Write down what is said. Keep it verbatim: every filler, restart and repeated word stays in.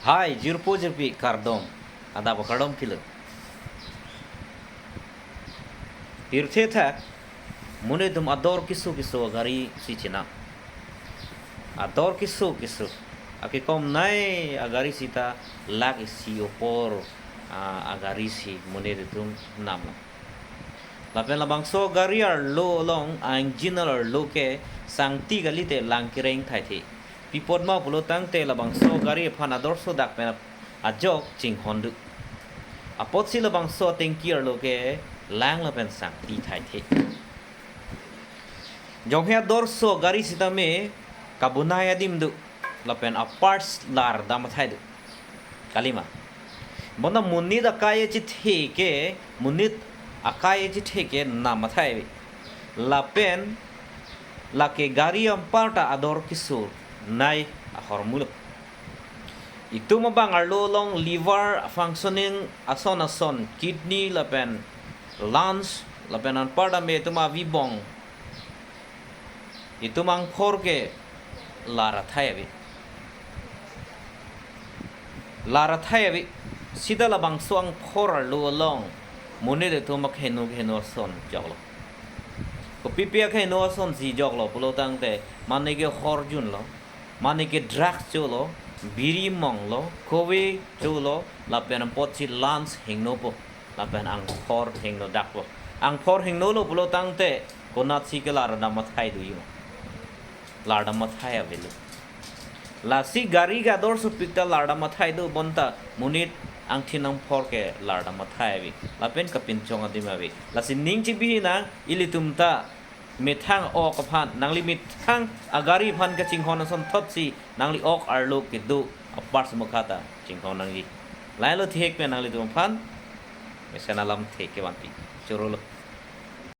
Hai, jirpo jirpi kardom. Adap kardom pilo. Pirthe thak, monit atum ador keso keso agari si chenam. Ador keso keso. Akekom nei agari sita lakh isi apor, ah, agari si monit atum nam. Lapen labangso gari arlo along, a-engine arlo ke sangti kalite lang kereng thaithe. Pi apot ma pulo tangte labangso gari aphan ador sodak pen ap-, ajok chinghon do. Apotsi labangso atengki arlo ke lang lapen sangti thaithe. Jonghe ador so gari sitame kabonai adim do, lapen a-parts lar dam athai do. Kalima. Bonta monit akai achethe ke, monit akai achethe ke nam athai ave. Lapen lake gari anparta ador keso nei ahormu lo. Itum abang arlo along liver functioning ason ason, kidney lapen lungs lapen anparta me itum avibong, itum angphor ke lar athai ave. Lar athai ave. Sita labangso angphor arlo along monit atum akheno kheno ason joklo. Kopipi akheno ason si joklo pulo tangte, mane ke hor junlo, mane ke drugs cholo, biri monglo, kove cholo, lapen apotsi lungs hingnopo, lapen angphor hingnodakpo. Angphor hingnolo pulo tangte, konatsi ke lar dam athai do yo. Lar dam athai avelo. Lasi gari ke ador sopik ta lar dam athai do, bonta monit angthin angphor ke lar dam athai ave. Lapen kapinchong adim ave. Lasi ning chibi nang, ilitum ta methang ok aphan, nangli methang agari aphan kachinghon asonthotsi nangli ok arlo kedo a-parts mukha ta chinghon nangji. Lailo thihek pen nanglitum aphan mesen alamthe kevanpi. Chorolo.